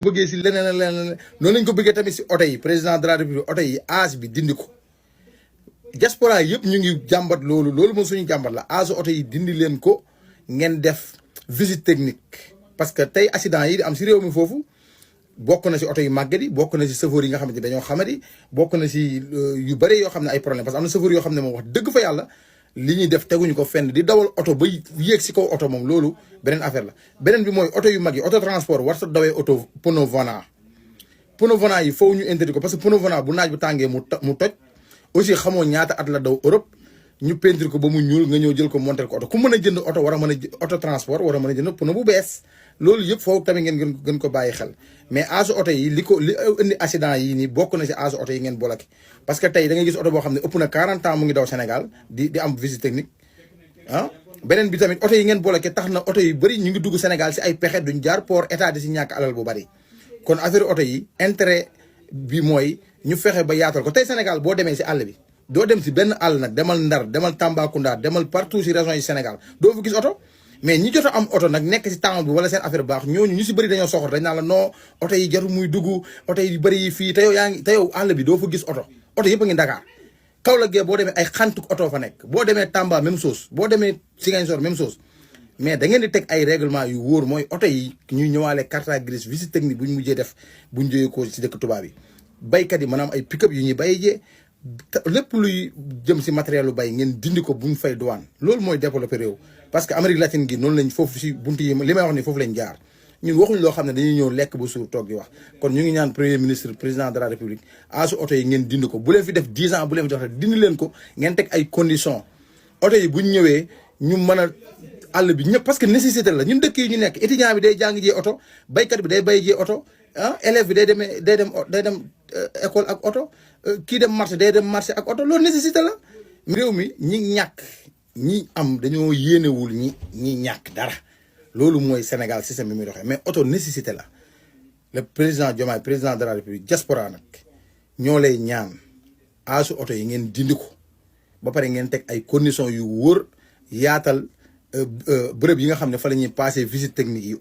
bëggee si leneen noonu lañ ko bëggee tamit si oto yi président de la république oto yi âge bi dindi ko diaspora yëpp ñu ngi jàmbat loolu moom suñu jàmbat la âge oto yi dindi leen ko ngeen def visite technique parce que tey accident yi di am si réew mi foofu bokk na si oto yu màgget yi bokk na si chauffeur yi nga xamante dañoo xamadi bokk na si yu bëri yoo xam ne ay problème parce que am na chauffeur yoo xam ne moom wax dëgg fa yàlla li ñuy def teguñu ko fenn di dawal oto ba yéeg si kaw oto moom loolu beneen affaire la beneen bi mooy oto yu mag yi auto transport war sa dawee oto pneu volant yi foofu ñu interdit ko parce que pneu volant bu naaj bu tàngee mu toj aussi xamoo ñaata at la daw Europe ñu peinture ko ba mu ñuul nga ñëw jël ko monter ko oto ku mën a jënd oto war a mën a auto transport war a mën a jënd pneu bu bees loolu yëpp foofu tamit ngeen gën ko bàyyi xel mais âge oto yi li indi accident yi nii bokk na si âge oto yi ngeen bloqué parce que tey da ngay gis oto boo xam ne ëpp na 40 ans mu ngi daw Sénégal di am visite technique beneen bi tamit oto yi ngeen bloqué tax na oto yu bëri ñu ngi dugg Sénégal si ay pexe duñ jaar port état di si ñàkk alal bu bëri kon affaire oto yi intérêt bi mooy ñu fexe ba yaatal ko tey Sénégal boo demee si àll bi doo dem si benn àll nag demal Ndar demal Tambacounda demal partout si régions yi Sénégal doo fa gis oto mais ñi jot a am oto nag nekk si temps bi wala seen affaire baax ñooñu ñu si bëri dañoo soxor dañ naan la non oto yi jaru muy dugg oto yi bëri yi fii te yow àll bi doo fa gis oto yëpp a ngi Dakar Kaolack gee boo demee ay xantuk oto fa nekk boo demee Tamba même chose boo demee Ziguinchor même chose mais da ngeen di teg ay règlement yu wóor mooy oto yi ñuy ñëwaale carte grise visite technique bu ñu mujjee def bu ñu jógee ko si dëkk tubaab yi baykat yi maanaam ay pick-up yu ñuy bayee jee lépp luy jëm si matériel lu bay ngeen dindi ko bu ñu fay douane loolu mooy développé réew parce que Amérique latine gi noonu lañ foofu si buntu yi li may wax ni foofu lañ jaar ñun waxuñ loo xam ne dañuy ñëw lekk ba suur toog di wax kon ñu ngi ñaan premier ministre président de la république âge oto yi ngeen dindi ko bu leen fi def 10 ans bu leen fi def dindi leen ko ngeen teg ay conditions oto yi bu ñu ñëwee ñu mën a àll bi ñëpp parce que nécessité la ñun dëkk yi ñu nekk étudiant bi day jàng jee oto baykat bi day bay jee oto élève bi day dem école ak oto kii dem marché day dem marché ak oto loolu nécessité la réew mi ñi ñàkk ñi am dañoo yéenewul ñi ñàkk dara loolu mooy Sénégal système bi muy doxee mais oto nécessité la le président Diomaye président de la république diaspora nag ñoo lay ñaan aasu oto yi ngeen dindi ko ba pare ngeen teg ay conditions yu wóor yaatal bërëb yi nga xam ne fa la ñuy passé visite technique yi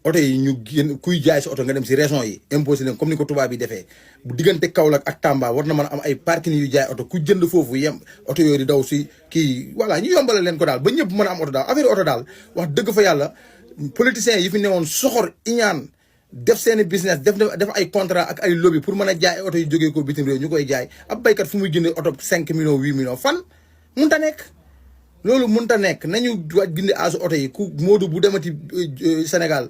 oto yi ñu génn kuy jaay si oto nga dem si région yi imposé leen comme ni ko tubaab yi defee bu diggante Kaolack ak Tamba war na mën a am ay parking yu jaay oto ku jënd foofu yem oto yooyu di daw si kii voilà ñu yombale leen ko daal ba ñëpp mën a am oto daal affaire oto daal wax dëgg fa yàlla politiciens yi fi newoon soxor iñaan def seeni business def ay contrat ak ay lobby pour mën a jaay oto yu jógee ko bitim réew ñu koy jaay ab baykat fu muy jëndee oto 5 millions 8 millions fan mënta nekk loolu mënta nekk nañu waaj gindi aasu oto yi ku Moodu bu demati Sénégal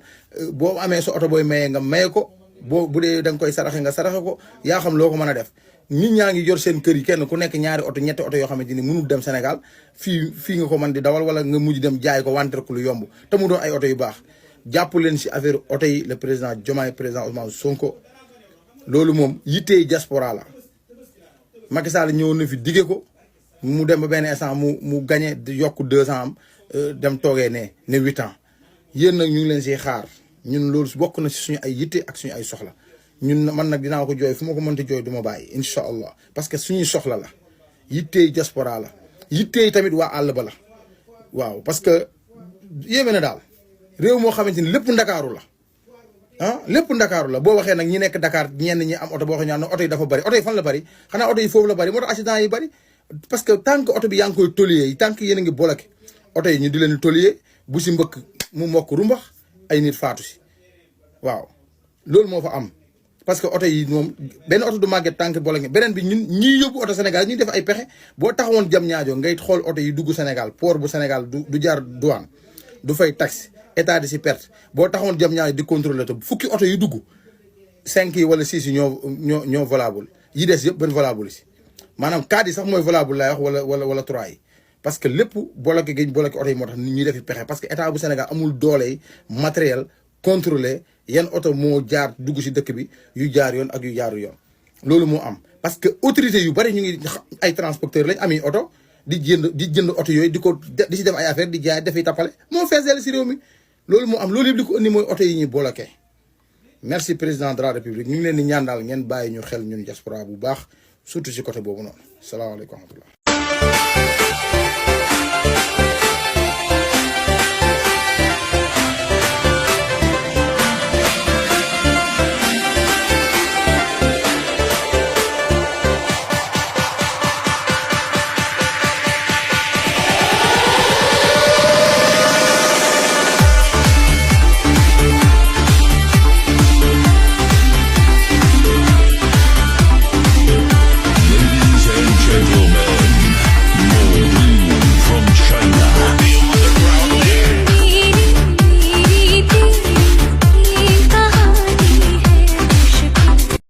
boo amee sa oto booy maye nga maye ko bu dee da nga koy saraxe nga saraxe ko yaa xam loo ko mën a def nit ñaa ngi yor seen kër yi kenn ku nekk ñaari oto ñetti oto yoo xamante ni mënul dem Sénégal fii nga ko mën di dawal wala nga mujj dem jaay ko wanteer ku lu yomb te mu doon ay oto yu baax jàpp leen si affaire oto yi le président Diomaye président Ousmane Sonko loolu moom yittey diaspora la Macky Sall ñëw na fi dige ko mu dem ba benn instant mu gagné yokk 2 ans am dem toogee ne 8 ans yéen nag ñu ngi leen siy xaar ñun loolu bokk na si suñu ay yitte ak suñu ay soxla ñun man nag dinaa ko jooy fu ma ko mënti jooy du ma bàyyi incha allah parce que suñuy soxla la yittey diaspora la yittey tamit waa àll ba la waaw parce que yéeme na daal réew moo xamante ni lépp ndakaaru la lépp ndakaaru la boo waxee nag ñi nekk Dakar ñenn ñi am oto boo waxee ñaan oto yi dafa bari oto yi fan la bari xanaa oto yi foofu la bari moo tax accident yi bari parce que tant que oto bi yaa ngi koy toliyee tant que yéen a ngi bloqué oto yi ñu di leen toliyee bu si mbëkk mu mokk rumbax ay nit faatu si waaw loolu moo fa am parce que oto yi moom benn oto du màgget tant que bloqué beneen bi ñun ñiy yóbbu oto Sénégal ñuy def ay pexe boo taxawoon jam ñaajo ngay xool oto yi dugg Sénégal port bu Sénégal du jaar douane du fay taxe état di si perte boo taxawoon jam ñaajo di contrôler te fukki oto yi dugg 5 yi wala 6 yi ñoo valable yi des yëpp benn valable si maanaam 4 yi sax mooy valable laay wax wala 3 yi parce que lépp bloqué gi bloqué oto yi moo tax nit ñi defi pexe parce que état bu Sénégal amul doole matériel contrôlé yan oto moo jaar dugg si dëkk bi yu jaar yoon ak yu jaaru yoon loolu moo am parce que autorité yu bari ñu ngi ay transporteur lañ ami oto di jënd oto yooyu di si def ay affaire di jaay defi tappale moo feeseel si réew mi loolu moo am loolu yëpp di ko indi mooy oto yi ñuy bloqué merci président de la république ñu ngi leen di ñaan daal ngeen bàyyi ñu xel ñun diaspora bu baax surtout si côté boobu noonu salaamaaleykum wa rahmatullah